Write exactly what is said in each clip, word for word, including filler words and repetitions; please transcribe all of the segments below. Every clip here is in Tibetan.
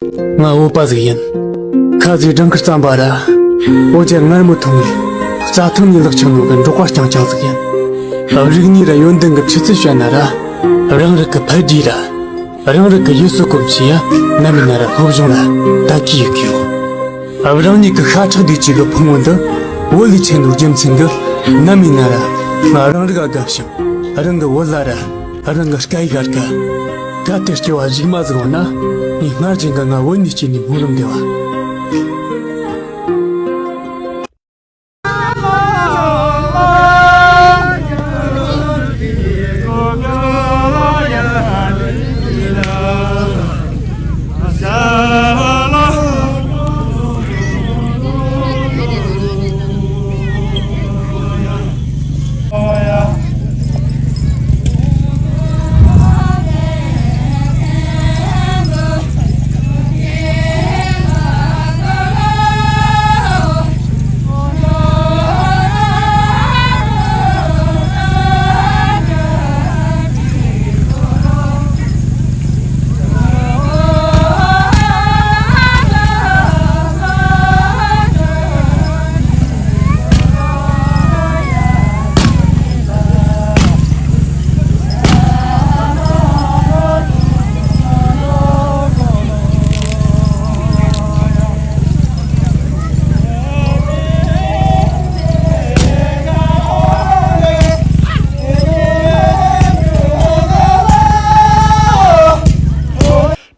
ང་བོད་པ་ཟིག་ཡིན། ཁ་ཟས་སྦྲང་ཁུར་རྩམ་པ་ར། འོ་ཇ་མངར་མོ་འཐུང་བའི། རྩྭ་ཐང་ནས་ལག་ཆ་ནོར་གི་འབྲོག་པ་རྐྱང་རྐྱང་ཟིག་ཡིན། རིག་གནས་ར་ཡོན་ཏན་གི་ཆུ་ཚད་བཤད་ན་ར། རང་རིགས་ཀྱི་ཕར་འགྲིག་ར། རང་རིགས་ཀྱི་ཡུལ་སྲོལ་གོམས་གཤིས་ཡ། ནམ་ཡིན་ན་ར་སློབ་སྦྱོང་ར་ད་གི་ཡོད་གི་ཡོད། རང་ཉིད་ཀྱི་ཤ་ཁྲག་བསྡུས་བཅུག་གི་ཕུང་བོ་འདི། བོད་ལས་ཆེ་འདུག་རྒྱུ་མཚན་གྱིས། ནམ་ཡིན་ན་ར། ང་རང་རིགས་ཨ་དགའ་ཞིང་། རང་གི་བོད་ལྭ་ར། རང་གི་སྐད་ཡིག་ཨར་ཀ། གལ་ཏེ་སྐྱེ་བ་གཞུག་མ་ཟིག་འོང་ན། ངས་སྔར་བཞིན་གྱི་ང་བོད་ནས་སྐྱེས་ནས་སྨོན་ལམ་འདེབས་པ།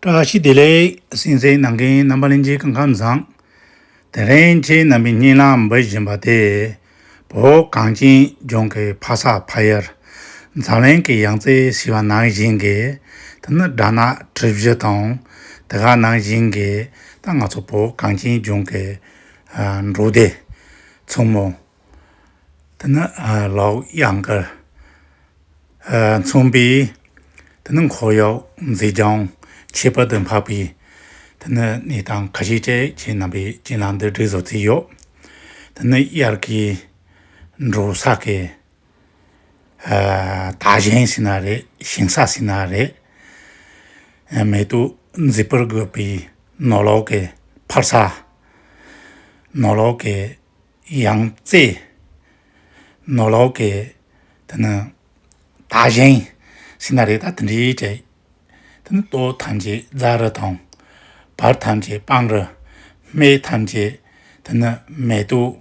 བཀྲ་ཤིས་བདེ་ལེགས། གསན་གཟིགས་གནང་མཁན་རྣམ་པ་ལྷན་རྒྱས་སྐུ་ཁམས་བཟང་། དེ་རིང་ཁྱེད་རྣམ་པའི་སྙན་ལམ་འབུལ་བཞིན་པ་དེ། བོད་གངས་ཅན་ལྗོངས་ཀྱི་ཕ་ས་ཕ་ཡུལ་འཛམ་གླིང་གི་ཡང་རྩེ་ཞེས་པ་ནང་བཞིན་གྱི། དེ་ནི་སྦྲ་ནག་གྲུ་བཞི་དང་། དེ་ག་ནང་བཞིན་གྱི། ད་ང་ཚོ་བོད་གངས་ཅན་ལྗོངས་ཀྱི་ཨ་འབྲོག་སྡེ་མཚོ་མོ། དེ་ནི་ཨ་ལའོ་གཡང་དཀར་ཨ་མཚོན་པའི། དེ་ནི་ཁོར་ཡུག་མཛེས་ལྗོངས་ཁྱད་པར་དུ་འཕགས་པའི། དེ་ནི་གནས་སྟངས་ཁ་ཤས་ཅིག་ཁྱེད་རྣམ་པའི་སྤྱན་ལམ་དུ་སྒྲིག་བཟོ་བྱས་ཡོད། དེ་ནི་དབྱར་ཁའི་འབྲོག་ས་གི་ཨ་དར་ཞིང་ཟེར་ན་རེད། ཞིང་ས་ཟེར་ན་རེད། ཨ་མེ་ཏོག་མཛེས་པར་བཀོད་པའི་ནོར་ལུག་གི་ཕ་ས། ནོར་ལུག་གི་ཡང་རྩེ། ནོར་ལུག་གི་དེ་ནི་དར་ཞིང་ཟེར་ན་རེད། ད་དེ་འདྲའི་གྲས། དེ་ནི་ལྟོ་ཐམས་ཅད་རྫ་རི་དང་། བར་ཐམས་ཅད་སྤང་རི། སྨད་ཐམས་ཅད་དེ་ནི་མེ་ཏོག་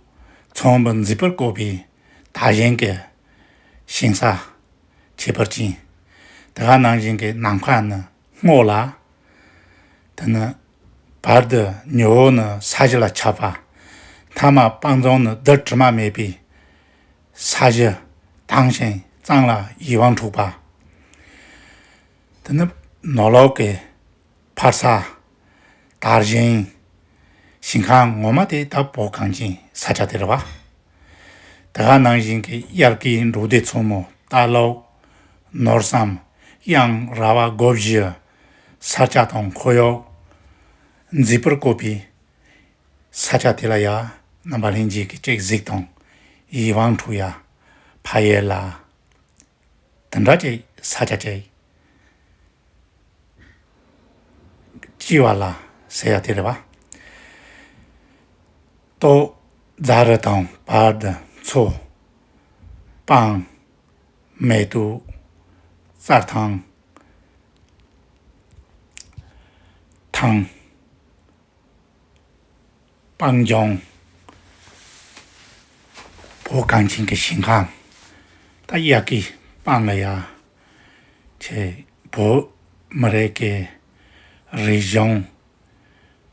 མཚོན་པ་མཛེས་པར་བཀོད་པའི་དར་ཞིང་གི་ཞིང་ས་ཁྱད་པར་ཅན། དེ་ག་ནང་བཞིན་གྱི་ནམ་མཁའ་ནི་སྔོ་ལ། དེ་ནི་བར་དུ་ཉི་འོད་ནི་ས་གཞི་ལ་ཁྱབ་པ། མཐའ་མ་སྤང་ལྗོངས་ནི་རྡུལ་དྲི་མ་མེད་པའི་ས་གཞི་དྭངས་ཤིང་གཙང་ལ་ཡིད་དབང་འཕྲོག་པ། དེ་ནི་ནོར་ལུག་གི་ཕ་ས། དར་ཞིང་། ཞིང་ཁམས་ངོ་མ་དེ་ད་བོད་གངས་ཅན་ས་ཆ་དེ་རེད་བ། དེ་ག་ནང་བཞིན་གྱི་དབྱར་ཁའི་འབྲོག་སྡེ་མཚོ་མོ། རྟ་ལོག་ནོར་བསམ། གཡང་ར་བ་སྒོ་བཞི། ས་ཆ་དང་ཁོར་ཡུག་མཛེས་པར་བཀོད་པའི་ས་ཆ་དེ་ལ་ཡ། རྣམ་པ་ལྷན་རྒྱས་ཀྱིས་ཅིག་གཟིགས་དང་། ཡིད་དབང་འཕྲོག་ཡ། ཕ་ཡུལ་ལ། དེ་འདྲ་ཅིག་ས་ཆ་ཅིག་སྐྱིད་པ་ལ་ཟེར་ཡ་དེ་རེད་བ། ལྟོ། རྫ་རི་དང་བར་དུ་མཚོ། སྤང་། མེ་ཏོག་རྩྭ་ཐང་། ཐང་། སྤང་ལྗོངས། བོད་གངས་ཅན་གྱི་ཞིང་ཁམས། ད་དབྱར་ཁའི་སྤང་ལ་ཡ། ཆེ་བོད་མི་རིགས་ཀྱི་རིག་གཞུང་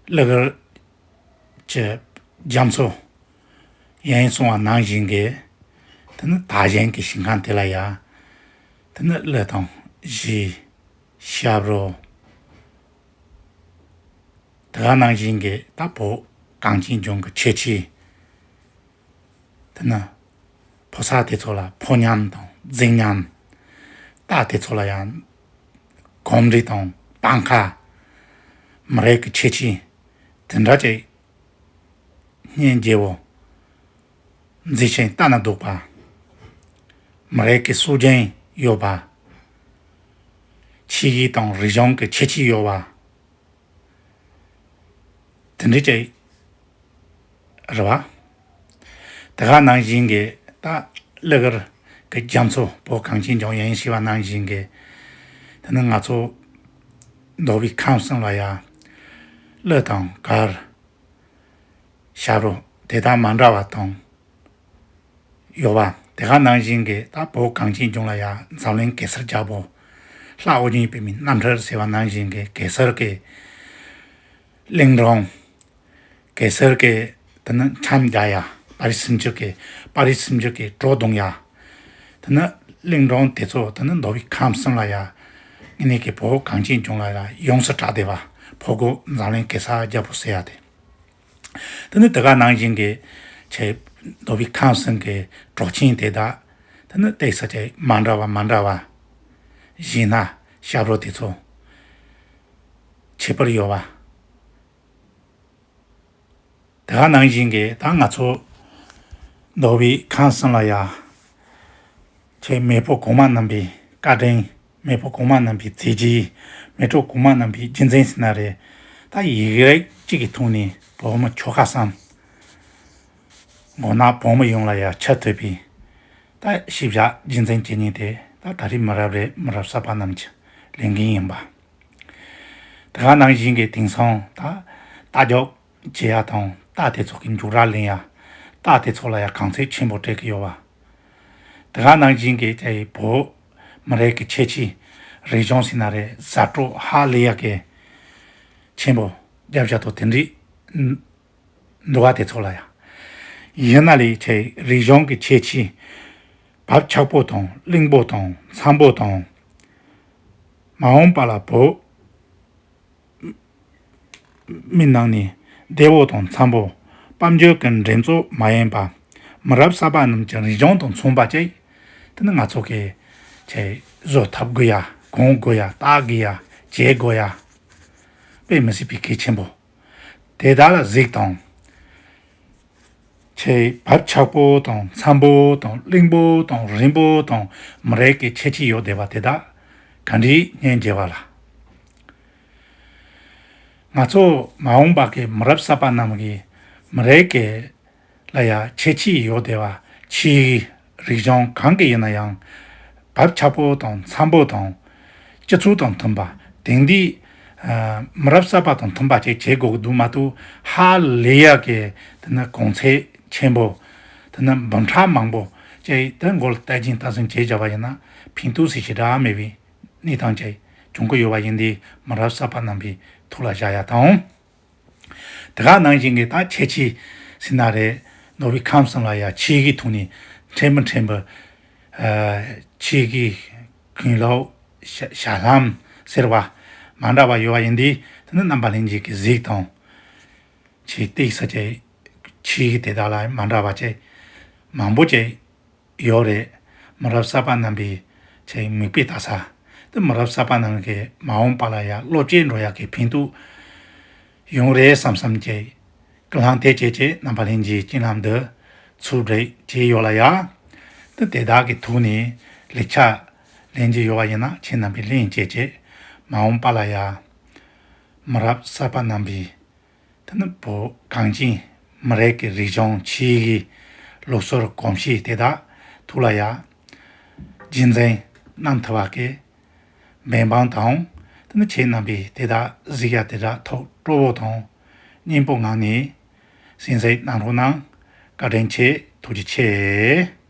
གླུ་གར་གྱི་རྒྱ་མཚོ་ཡིན་གསུངས་པ་ནང་བཞིན་གྱི། དེ་ནི་དར་ཞིང་གི་ཞིང་ཁམས་དེ་ལ་ཡ། དེ་ནི་གླུ་དང་གཞས། ཞབས་བྲོ། དེ་ག་ནང་བཞིན་གྱི་ད་བོད་གངས་ཅན་ལྗོངས་ཀྱི་ཁྱད་ཆོས། དེ་ནི་ཕོ་གསར་དེ་ཚོ་ལ་ཕོ་ཉམས་དང་རྫིག་ཉམས། རྟ་དེ་ཚོ་ལ་ཡང་གོམ་འགྲོས་དང་སྤང་ཁ། མི་རིགས་ཀྱི་ཁྱད་ཆོས་དེ་འདྲ་ཅིག་སྙན་རྒྱལ་པོ། མཛེས་ཤིང་ལྟ་ན་སྡུག་པ། མི་རིགས་ཀྱི་སྲོལ་རྒྱུན་ཡོད་པ། ཆོས་ཡིག་དང་རིག་གཞུང་གི་ཁྱད་ཆོས་ཡོད་པ། དེ་འདྲ་ཅིག་རེད་བ། དེ་ག་ནང་བཞིན་གྱི་ད་གླུ་གར་གྱི་རྒྱ་མཚོ་བོད་གངས་ཅན་ལྗོངས་ཡིན་ཞེས་པ་ནང་བཞིན་གྱི། དེ་ནི་ང་ཚོ་མདོ་དབུས་ཁམས་གསུམ་ལ་ཡ་གླུ་དང་གར། ཞབས་བྲོ་དེ་དག་མ་འདྲ་བ་དང་ཡོད་པ། དེ་ག་ནང་བཞིན་གྱི་ད་བོད་གངས་ཅན་ལྗོངས་ལ་ཡ་འཛམ་གླིང་གེ་སར་རྒྱལ་པོ་ལྷ་ཨོ་རྒྱན་པདྨའི་རྣམ་ཐར་ཟེར་བ་ནང་བཞིན་གྱི་གེ་སར་གྱི་གླིང་སྒྲུང་། གེ་སར་གྱི་དེ་ནི་འཆམ་རྒྱག་ཡ། པར་རིས་སུམ་ཅུ་གི་པར་རིས་སུམ་ཅུ་གི་བྲོ་བརྡུང་ཡ། དེ་ནི་གླིང་སྒྲུང་དེ་ཚོ་དེ་ནི་མདོ་དབུས་ཁམས་གསུམ་ལ་ཡ་ངེད་གཉིས་ཀྱི་བོད་གངས་ཅན་ལྗོངས་ལ་ཡ་ཡོངས་སུ་གྲགས་བསྡད་པ། ཕོ་རྒོད་འཛམ་གླིང་གེ་སར་རྒྱལ་པོ་ཟེར་ཡ་དེ། དེ་ནི་དེ་ག་ནང་བཞིན་གྱི་ཆེ་མདོ་དབུས་ཁམས་གསུམ་གྱི་བྲོ་ཆེན་དེ་དག་དེ་ནི་ཏོག་ཙམ་ཅིག་མ་འདྲ་བ་མ་འདྲ་བ། གཞས་སྣ་ཞབས་བྲོ་དེ་ཚོ་ཁྱད་པར་ཡོད་པ། དེ་ག་ནང་བཞིན་གྱི་ད་ང་ཚོ་མདོ་དབུས་ཁམས་གསུམ་ལ་ཡ་ཆེ་མེས་པོ་གོང་མ་རྣམ་པའི་བཀའ་དྲིན། མེས་པོ་གོང་མ་རྣམ་པའི་མཛད་རྗེས། མེས་པོ་གོང་མ་རྣམ་པའི་རྒྱུན་འཛིན་ཟེར་ན་རེད། ད་ཡིག་རིགས་གཅིག་གི་ཐོག་ནས་བོད་མི་ཆོལ་ཁ་གསུམ་མགོ་ནག་བོད་མི་ཡོངས་ལ་ཡ་ཁྱབ་ཐུབ་པའི་ད་ཤེས་བྱ་རྒྱུན་འཛིན་བྱེད་མཁན་དེ་ད་ད་རེས་མི་རབས་རེ་མི་རབས་གསར་པ་རྣམས་ཀྱི་ལས་འགན་ཡིན་པ། དེ་ག་ནང་བཞིན་གྱི་དེང་སང་ད་རྟ་རྒྱུག་བྱེད་ཡ་དང་རྟ་དེ་ཚོ་གི་མཇུག་ར་ལེན་ཡ། རྟ་དེ་ཚོ་ལ་ཡ་གུང་ཚིགས་ཆེན་པོ་སྤྲད་ཀྱི་ཡོད་པ། དེ་ག་ནང་བཞིན་གྱི་དེ་བོད་མི་རིགས་ཀྱི་ཁྱད་ཆོས་རིག་གཞུང་ཟེར་ན་རེད། ཟ་འཕྲོ་ཧ་ལས་ཡ་གི་ཆེན་པོ་རྒྱབ་བཞག་ཐོག་དེ་འདྲའི་འདུག་པ། དེ་ཚོ་ལ་ཡ་ཡིན་ན་ལས་ཆེ་རིག་གཞུང་གི་ཁྱད་ཆོས་བབ་ཆགས་པོ་དང་གླིང་པོ་དང་འཆམ་པོ་དང་། མ་འོངས་པ་ལ་བོད་མི་ནང་ནས་བདེ་བོ་དང་འཆམ་པོ་དཔལ་འབྱོར་གྱི་འགྲན་རྩོད་མ་ཡིན་པ། མི་རབས་གསར་པ་རྣམས་ཀྱི་རིག་གཞུང་དང་མཚུངས་པ་བཅས་དེ་ནི་ང་ཚོ་གི་ཆེ་བཟོ་ཐབས་དགོས་ཡ། གོང་དགོས་ཡ། ལྟ་དགོས་ཡ། བྱེད་དགོས་ཡ་དཔེ་མི་སྲིད་པའི་གལ་ཆེན་པོ། དེ་དག་ལ་གཟིགས་དང་། ཆེ་བབ་ཆགས་པོ་དང་འཆམ་པོ་དང་གླིང་པོ་དང་རིང་པོ་དང་མི་རིགས་ཀྱི་ཁྱད་ཆོས་ཡོད་བསྡད་པ་དེ་དག་ག་འདྲའི་སྙིང་རྗེ་བ་ལ། ང་ཚོ་མ་འོངས་པ་གི་མི་རབས་གསར་པ་རྣམས་ཀྱིས་མི་རིགས་ཀྱི་ལ་ཡ་ཁྱད་ཆོས་ཡོད་བསྡད་པ་ཆོས་རིག་གཞུང་གང་གི་ཡིན་ན་ཡང་བབ་ཆགས་པོ་དང་འཆམ་པོ་དང་སྤྱི་ཚོགས་དང་མཐུན་པ། དེང་དུས་ཨ་མི་རབས་གསར་པ་དང་མཐུན་པ་ཅིག་བྱེད་དགོས་ཀྱི་འདུག་མ་གཏོགས་ཧ་ལས་ཡ་གི་དེ་ནི་གོང་ཚད་ཆེན་པོ། དེ་ནི་འབུམ་ཕྲག་མང་པོ་ཅིག་དེ་མགོ་ལ་བཏགས་ཤིང་བཏགས་ཟིན་བྱས་བཞག་པ་ཡིན་ན་ཕན་ཐོགས་སུ་ཞེ་དྲག་མེད་པའི་གནས་སྟངས་ཅིག་བྱུང་གི་ཡོད་པ་ཡིན་དུས་མི་རབས་གསར་པ་རྣམ་པའི་ཐུགས་ལ་བཞག་ཡ་དང་། དེ་ག་ནང་བཞིན་གྱི་ད་ཁྱད་ཆོས་ཟེར་ན་རེད། མདོ་དབུས་ཁམས་གསུམ་ལ་ཡ་ཆོས་ཀྱི་ཐོག་ནས་ཕྲན་བུ་ཕྲན་བུ་ཨ་ཆོས་ཀྱི་གུང་ལོག་ཞྭ་ཞྭ་ལྷམ་ཟེར་བ་མ་འདྲ་བ་ཡོད་པ་ཡིན་དུས་དེ་ནི་རྣམ་པ་ལྷན་རྒྱས་ཀྱིས་གཟིགས་དང་། ཆོས་ཏོག་ཙམ་ཅིག་ཆོས་ཀྱི་དེ་དག་ལ་མ་འདྲ་བ་ཅིག་མང་པོ་ཅིག་ཡོད་རེད། མི་རབས་གསར་པ་རྣམ་པའི་ཆེས་མིག་དཔེ་ལྟ་ས་དེ་མི་རབས་གསར་པ་རྣམས་ཀྱི་མ་འོངས་པ་ལ་ཡ་བློ་སྐྱེད་འགྲོ་ཡག་གི་ཕན་ཐོགས་ཡོང་རེད་བསམ་བསམ་གྱི་སྐུ་ལྷང་དེ་བྱས་བྱས་རྣམ་པ་ལྷན་རྒྱས་སྤྱན་ལམ་དུ་ཚུར་སྒྲིག་བྱས་ཡོད་ལ་ཡ། དེ་དེ་དག་གི་ཐོག་ནས་ལེགས་ཆ་ལེན་གྱི་ཡོད་པ་ཡིན་ན་ཁྱེད་རྣམ་པས་ལེན་བྱས་བྱས་མ་འོངས་པ་ལ་ཡ་མི་རབས་གསར་པ་རྣམ་པའི་དེ་ནི་བོད་གངས་ཅན་མི་རིགས་ཀྱི་རིག་གཞུང་ཆོས་ཀྱི་ལུགས་སྲོལ་གོམས་གཤིས་དེ་དག་ཐུགས་ལ་ཡ་རྒྱུན་འཛིན་གནང་ཐུབ་པ་གི་འབད་འབུངས་དང་། དེ་ནི་ཁྱེད་རྣམ་པས་དེ་དག་གཟིགས་ཡ་དེ་དག་ཐུགས་སྤྲོ་བོ་དང་སྙིང་པོ་ངང་ནས་གསན་གཟིགས་གནང་རོགས་གནང་། བཀའ་དྲིན་ཆེ། ཐུགས་རྗེ་ཆེ།